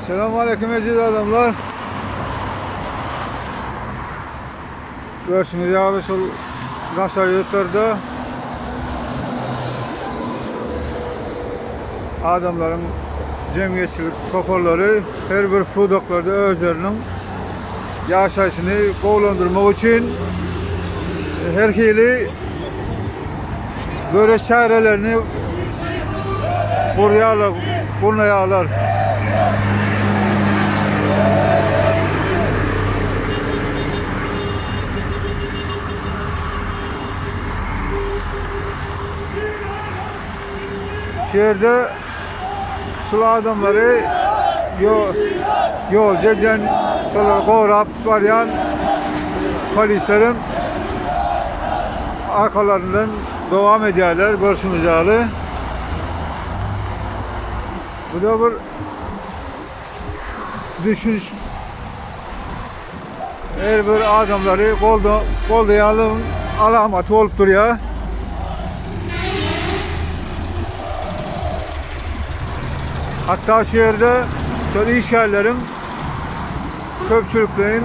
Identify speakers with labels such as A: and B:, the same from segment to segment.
A: Selamünaleyküm eziz adamlar. Görşüňiz ýaly şol daşary ýurtlarda adamlaryň jemgyýetçilik toparlary her bir pudaklarda özleriniň ýaşaýşyny gowulandyrmak üçin her hili göreş çärelerini gurýarlar, gurnaýarlar. Şu ýerde şul adamlary ýolca edýän, şolary gorap barýan polislerem arkalaryndan dowam edýärler, görşüňiz ýaly. Bu da bir düşüniş her bir adamlary golda goldaýanlygyň alamaty bolup durýar. Hatda şu ýerde şol işgärleriň köpçülikleýin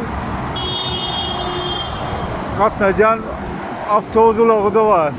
A: gatnadýan awtobus ulagy-da bar.